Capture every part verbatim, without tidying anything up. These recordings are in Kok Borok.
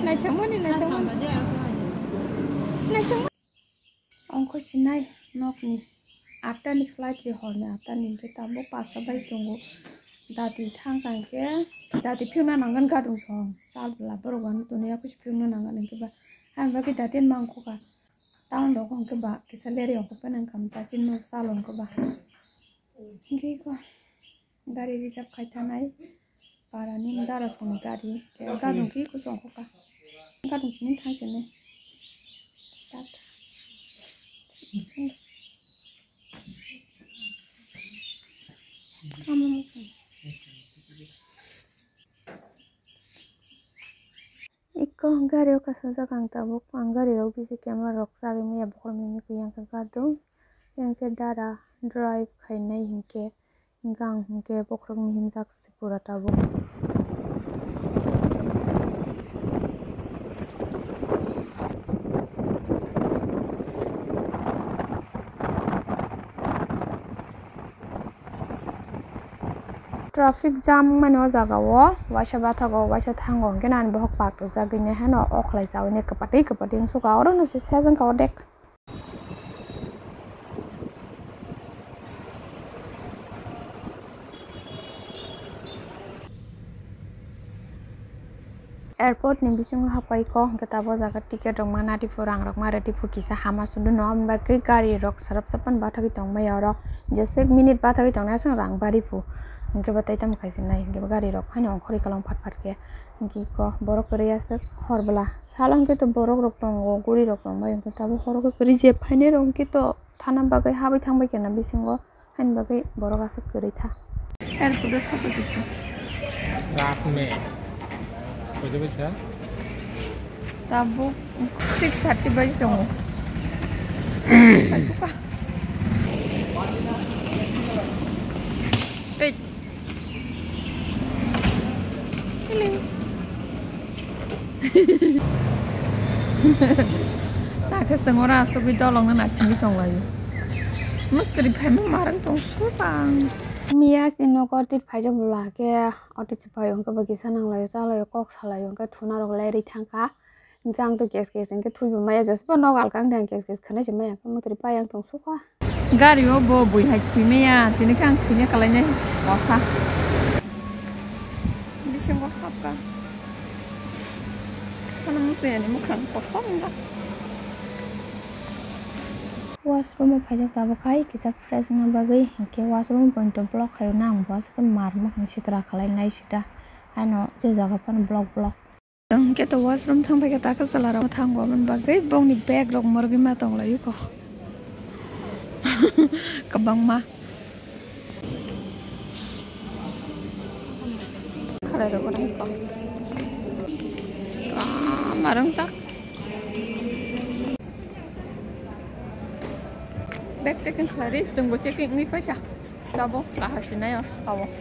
Naithokmani, naithokmani. Naithokmani. Ongkho sinai nokni atta ni flight se horni atta ni hwnkhe tabuk pasta bai tongo. Dati thangkha hwnkhe dati phiyokna nangani gadung song. Chal bwla borok ano tonwi yakushi phiyokna nangani hwnkhe ba. Ang bagwi dati mangkukha. Town rok hwnkhe ba kisa leri ongkha phano wngkha mtachi nok chalo wngkha ba. Hwnkhe eko gari reserve khai thanai para ni dara songni gari gadung ki kuchung kha gadung sini thang sini. Iko gari o kasajak ang tabuk, ang gari rok bisi camera rok chagwi maya bokhorok mimi khe yang khe gadung, yang khe dara drive khainai hinkhe gang hinkhe bokhorok mihimjak se pura tabuk. Traffic jam wngmani o jaga o, waisa bathago, waisa thango, hwnkhe nani bohok pak rwjagwi nai hano o khlai chawini kwpatwi kwpatwi wngsuka, oro no se sejwngka o dek. Airport ni bisingo hapkaiko, hwnkhe tabuk o jaga ticket rok mana riphu, rang rok ma riphu, kisa hama sundunu, aboni bagwi gari rok sarap sapan bathagwi tongmaya oro, jeswk minute bathagwi tongnai aswk rang ba riphu, hwnkhe bo tei tamo kaijaknai, hwnkhe bo gari rok haino ongkhorwi kwlwng phat phat khe, hwnkhe iko borok kwrwi aswk hor bwla, salo hwnkhe to borok rok tongo, guri rok tongbai, hwnkhe tabuk horo khe kwrwi je phainai rok hwnkhe to thana bagwi habwi thangbai khe na bisingo. Ani bagwi borok aswk kwrwi tha. Airport o sapa kisa. Rat me. Koita baji kha? Tabuk six thirty baji tongo. Tei. Hello. Takhe chwng oro asugwi dolongno naisingwi tonglaio. Mwtwrwi phaima marwng tong sukang. Miya si nogo tir phaijak bwla khe auto se phaio hwnkhe bo kisa nanglaio chalaio kok salaio hwnkhe thuna rok lerwi thangkha. Hwnkhe ang to gas gas hwnkhe thwibo maya jesbo nok alkang de ang gas gas khwnai se maya hwnkhe mwtwrwi pai ang tong sukha. Gari o bo bui hai thwi maya, tini khe ang thwina kalainai kosa. Bisingo hapka. Ano muchungya ni mukhang kothom wngkha. Washroom o phaijak tabuk hai kisa fresh wngna bagwi, hinkhe washroom point o block khaio na ang bo aswk khe mar mukhang sitra khalai nai sida. Haino je jaga phano block block. Tong khe to washroom thang pai khe ta kwchwla rok thango, aboni bagwi bongni bag rok morgwi ma tong laio kho. Kwbangma. Khalai rok nai kho. Ah, marwng jak. Bag checking khlai ri, chwngbo checking wngwi paikha. Tabuk kaham se nai o tabuk.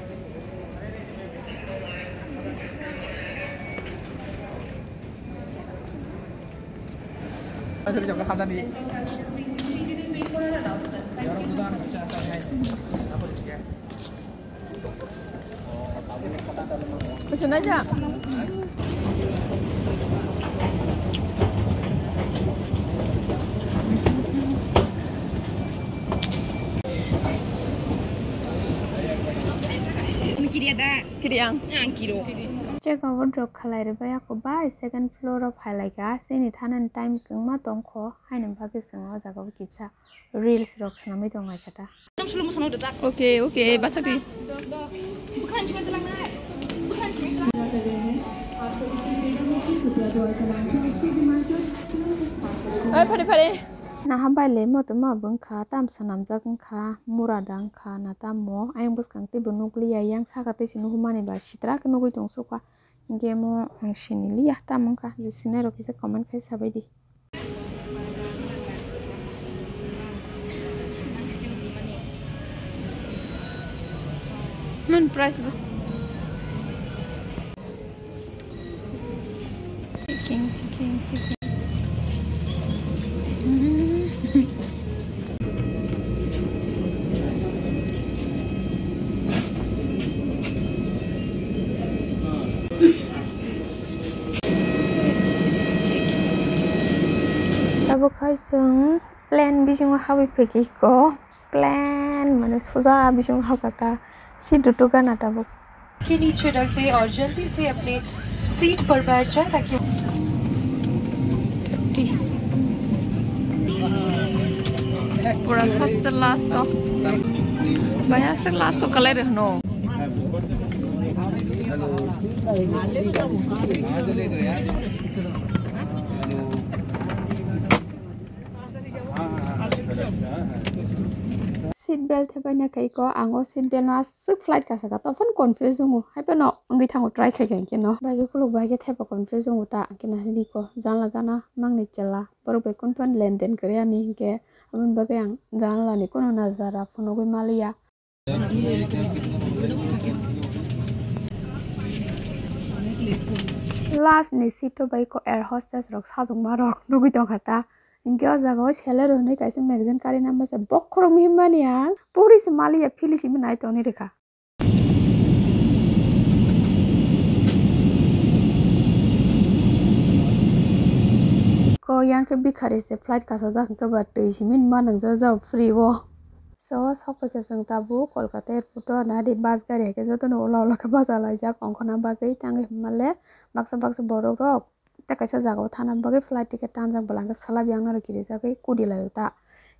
Kusun aja. Kiri ang. Check out rok khalai rwbai ako bai second floor o phai lai kha. Chini thanani time kwbangma tong kho, haini bagwi chwng o jaga o kisa reels rok swnamwi tong lai kha ta. Okay, okay, bathakdi. Oi, phare, phare. Naha bai le moto ma bo wngkha, tam swnamjak wngkha, mura da wngkha, na tamo. Ayang bwskang teibo nukliya, yang saka tei se nuhumani ba sitra khe nugwi tong sukha. Hinkhe mo ang siniliya, tamo wngkha, je sinai rok kisa comment khai sabaidi. Mon price bus. Chicken, chicken, chicken. Chwng plane bisingo habwi phaikha iko. Plane mane soja bisingo habkha ta. Si dutu gana tabuk. के नीचे रख दें और जल्दी से अपने सीट पर बैठ जाएं ताकि पूरा सबसे लास्ट तो भैया से लास्ट तो कलर रहनो। Seat belt thepai na kai ko, ang o seat belt no aswk flight kasa ka, tophon confuse wngo, hai phano wngwi thango try khai khai khe no. Bai khe khuluk bai khe thepa confuse wngo ta, hwnkhe na ri ko, janla gana mangni chela, borok bai kun phano lenden kwrwi ani, hwnkhe aboni bagwi ang janla ni kuno najara phunugwi maliya. Last ni seat o bai ko air hostess rok sajwkma rok nugwi tongkha ta. Hinkhe o jaga o seller hwnwi kaisa magazine karina masa bokhorok mihim mani ang puri se maliya philisi mwnai tongni rwkha. Ko yang khe bikhari se flight kasajak hinkhe ba twi simi ma nwngjak jao free o. So, sok pai khe chwng tabuk Kolkata airport o nadi bus gari hai khe jotono ula ula khe bacha laijak ongkhorna bagwi, tangwi hwnmale baksa baksa borok rok tei kaisa jaga o thana bagwi flight ticket tanjak bwla hwnkhe salai yang norok kirijagwi kudi laio ta.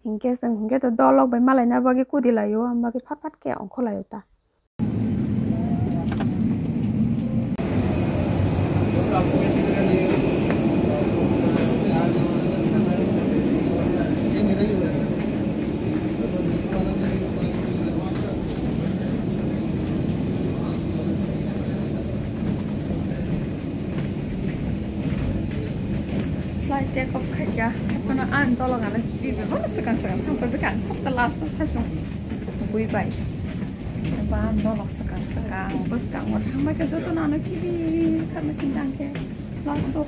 Hinkhe chwng hinkhe to dolok bai malaina bagwi kudi laio, am bagwi phat phat khe ongkhor laio ta. Flight take off khaikha, haiphano ang dolok ano khibi bebak swkang swkang thangkha, bwkha ang sabse last o saichung bui bai. Ba ang dolok swkang swkang bwskango thangbai khe jotono ano khibi kharmai sing tangkhe last o.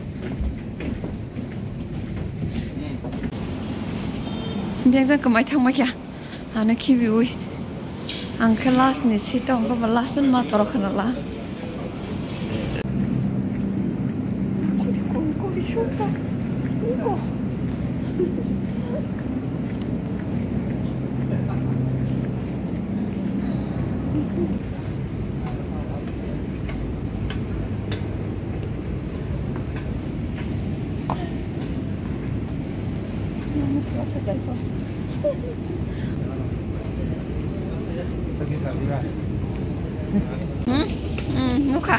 Biyang jang kwmai thangbai kha. Ano khibiwi. Ang khe last ni seat o, ang khe bo last ni ma toro khna la. Hmm? Hmm, nukha.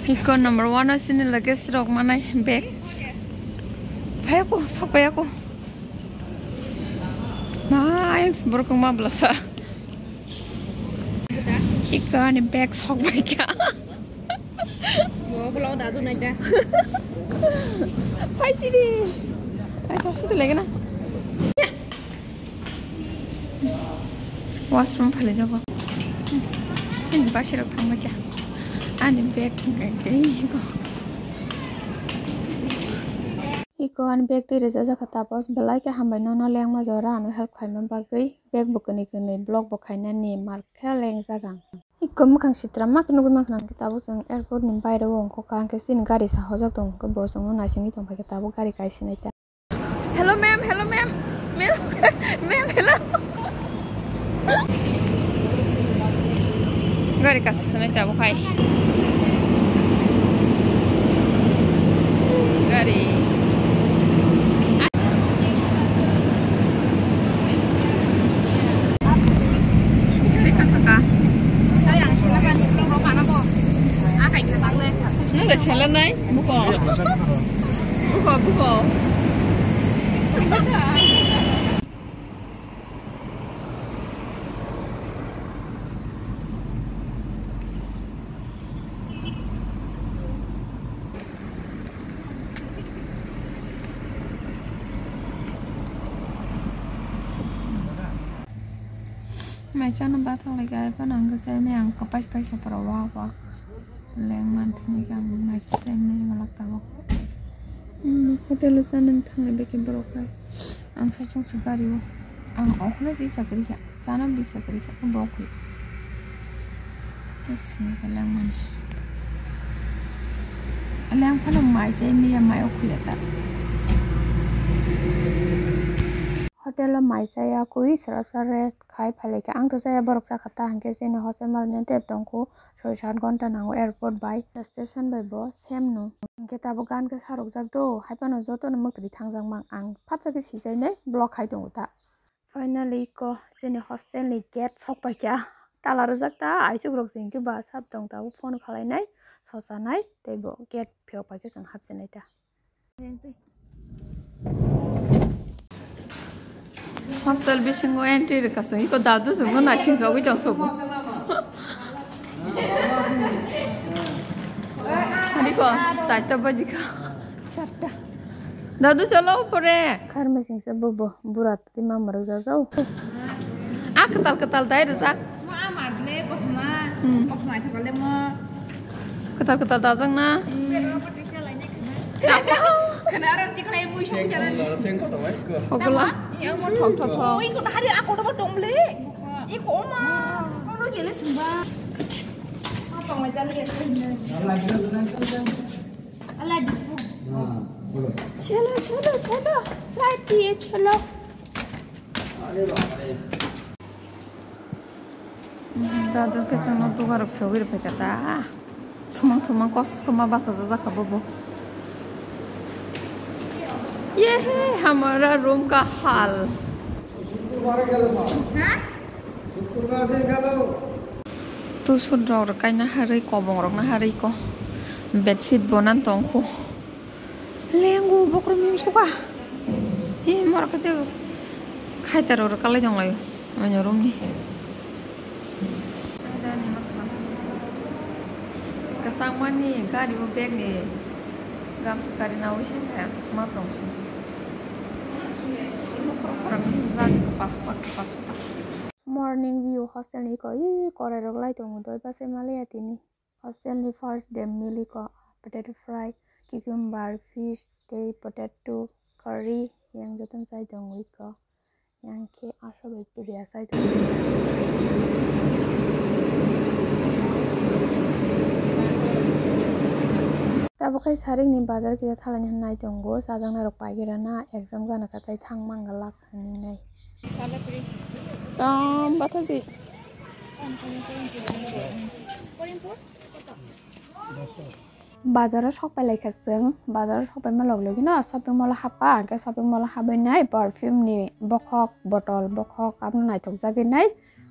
Iko number one o sini luggage rok manai bag. Phai ako, sok phai ako. Nice, borok wngma blasa. Iko ani bag sok bai kha. Bo vlog da tu nai ta. Phai sini. Phai to sini lagi na. Washroom phale jago. Sini basi rok thangma kya. Ani bag hingka kei ko. Iko ani bag twi rwjak jakha tapos belai khe hambai nono lengma jora ano help khaima bagwi bag bo kwnwi kwnwi block bo khainani mar khe lengjak ang. Iko mwkhang sitra ma khe nugwi mankha nang khe tabuk chwng airport ni baire o wngkha khe chini gari sa hojak tong khe bo chwngno naisingwi tong phai khe tabuk gari kaisinai ta. Hello ma'am, hello ma'am. Ma'am, ma'am, hello. Gari kasa sanai tabuk hai. Gari. Gari kasa ka. Nung da sela nai? Buko. Buko, buko. Mai chana bathang lai gai pa nang khe chai mai ang kapai pai khe pura wak wak. Leng man thani khe ang mai se mai malak tabuk. Hmm, hotel o chana thang lai bai khe borok bai. Ang sai chwng se gari o. Ang okhno si chakri kha. Chana bi chakri kha borok bai. Lengmani. Leng phano mai chai miya mai o khuya ta. Hotel o mai chaya kwi srapsa rest khai phailai kha. Ang to chaya borok chakha ta hwnkhe chini hostel malni tep tongkhu soi sat ghonta nango airport bai station bai bo same no. Hwnkhe tabuk gan khe sarokjak do hai phano jotono mwktwi thangjak mang ang phatsa khe sijainai block khai tongo ta. Finally ko chini hostel ni gate sok paikha. Tala rijak ta, aisuk rok se hwnkhe ba sap tong tabuk phone khalai nai, socha nai, tei bo gate phiyok paikhe chwng hapjinai ta. Hostel bisingo entry rwkha chwng, iko dadu chwngno naising sogwi tong sobo. Hariko, charta baji kha. Charta. Dadu cholo upore. Khar machine se bobo, bura twi ma marwk jak jak. A kwtal kwtal dai rwjak. Mo a mar le kosma. Hmm. Kosma thok le mo. Kwtal kwtal dajak na. Khana aro tikhlai mui song chara ni. Seng ko to mai ko. Ogola. Yang mo thok thok thok. Ui ko hari a ko to tong le. I ko ma. Ko no gele sumba. Apa mai jale ya. Chalo, chalo, chalo. Light diye chalo. Dadu khe chwngno dugar phiyogwi rwphaikha ta. Thumang thumang kos kwma bachajak kha bobo. Ye hai hamara room ka hal. Tusur rok rwkaina harwi kobong rokna harwi ko bedsheet bo nan tongkhu. Lengo bokhorok mim suka. He mor kete khaita rok rwkalai tonglaio. Ano room ni. Kwchangmani gari o bag ni gamsa kari nawi se ma tong. Morning view hostel ni ko i korai rok lai tongo doi base maliya tini. Hostel ni first day meal iko potato fry, cucumber, fish tei potato curry yang jotono chai tongo iko. Yang khe asa bai pria chai tongo. Tabuk khe sarik ni bazar kisa thalani nai tongo, chajaknai rok paigera na exam gana katai thang mangala hinwi nai. Tam bathak di. Bazar o sok pai lai kha chwng, bazar o sok pai ma log logi no shopping mall o happa, hwnkhe shopping mall o habwi nai perfume ni bokhok bottle, bokhok abono naithok jagwi nai,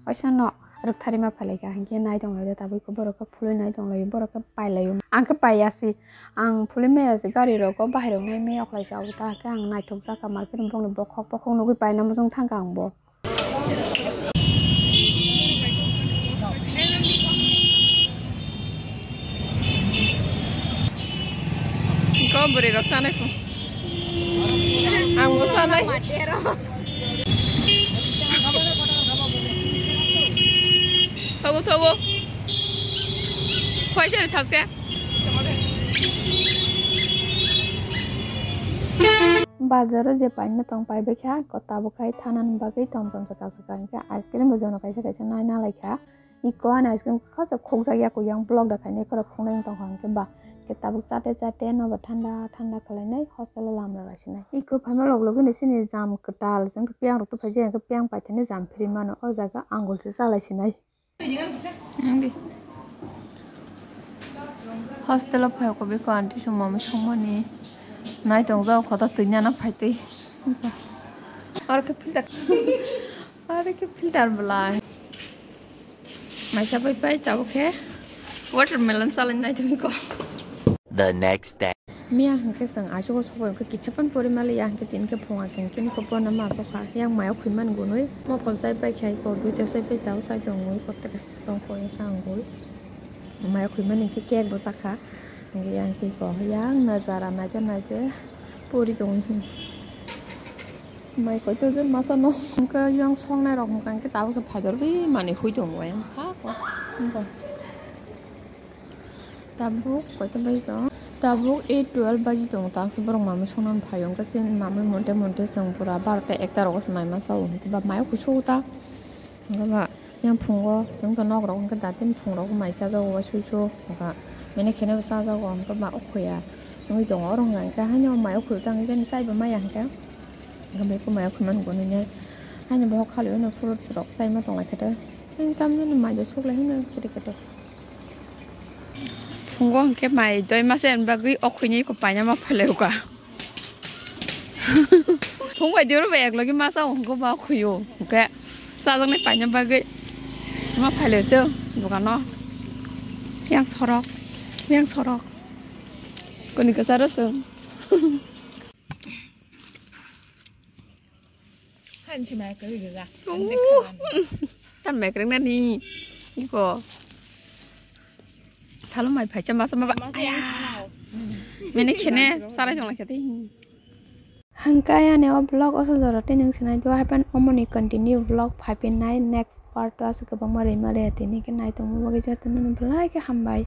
waisa no rwktharwi ma phalai kha, hwnkhe nai tong lai de tabuk khe borok khe phulwi nai tong lai, borok khe pai lai o, ang khe pai ya si, ang phulwi maya si gari rogo bahai rok nai maya khlai si, abo ta khe ang naithok jak kha market ni bokni bokhok, bokhok nugwi paina muchung thang kha ang bo. Iko bwrwi rok sanai kho. Ang bo sanai. Thogo, thogo. Khwaisa ri thaske. Bazar o je paina tong pai bai kha, ko tabuk khai thana ni bagwi tom tom se kasu ka hwnkhe ice cream bo jono kaisa kaisa nai na lai kha. Iko ani ice cream kha se khukjak ya ko yang block da khainai khoro khungnai wng tong kha hwnkhe ba khe tabuk chate chate no bo thanda thanda khlai nai hostel o lam rw lai sinai. Iko phaima log logi ni sini jam kwtal jang piyang rok tubuphaijak ya khe piyang paithani jam phiri mano o jaga angul se cha lai sinai. Nangdi. Hostel o phai ko beko aunty song mama songmani. Nai tong jao khoto twi nana phai twi. Oro khe filter. Oro khe filter bwlai. Maisa pai pai tabuk khe watermelon salai nai tong ko. The next day. Miya hwnkhe chwng achugo sobai hwnkhe kichaphan pori maliya hwnkhe tini khe phunga khe hwnkhe nukho bono ma sokha yang mayo khwi man gunui mopol chai pai khai ko duita chai pai tao chai tongwi kotteke tongkho wngkha ang gui mayo khwi mani hwnkhe cake bo chakha hwnkhe yang twi ko yang najara naite naite pori tongwi. Mai koi to je masa no hwnkhe yang songnai rok hwnkha hwnkhe tabuk se phaidor bi mani hui tongo yang kha ko. Tabuk koita baji tongo? Tabuk eight twelve baji tongo, tangsa borok mamwi songna phaio, hwnkhe chini mamwi monte monte chwng pura barota ekta rogo se mai masa o, hwnkhe ba mayo kusu ta, hwnkhe ba Yang phungo chwng to nok rok hwnkhe datin phung rok mai chajago, uaisuisu hwnkha mene khene bo chajago, hwnkhe ma ukhuya wngwi tongo. Oro hwnkha hwnkhe haino mai ukhwi tangwi jani chaibo maya hwnkhe, hwnkhe mai ukhwi man gonwi nai haino bohok khali hino fruits rok chaima tonglaikha tei. Yang tamjani mai de suklai hino kete kete. Phungo hwnkhe mai doi masa bagwi ukhwini ko paina ma phaleuka. Phung bai diro bai eklogi masa hwnkhe ba khuyo. Hwnkhe chajaknai paina bagwi ma phaileo to dogano. Yang sorok, yang sorok. Koni kwcharo chwng. Hanchi mai kwrwi gila. Tam mekreng nani. Iko. Salo mai phaicha masa ma ba. Masa yang sanao. Mene khene sarai jong lakha tei. Hangkai ani o vlog oso jora tei nung sinai do happen omoni continue vlog phaipinnai next part o aswk kwbangma rwima le tini khe naitongma bagwi jotono belai khe hambai.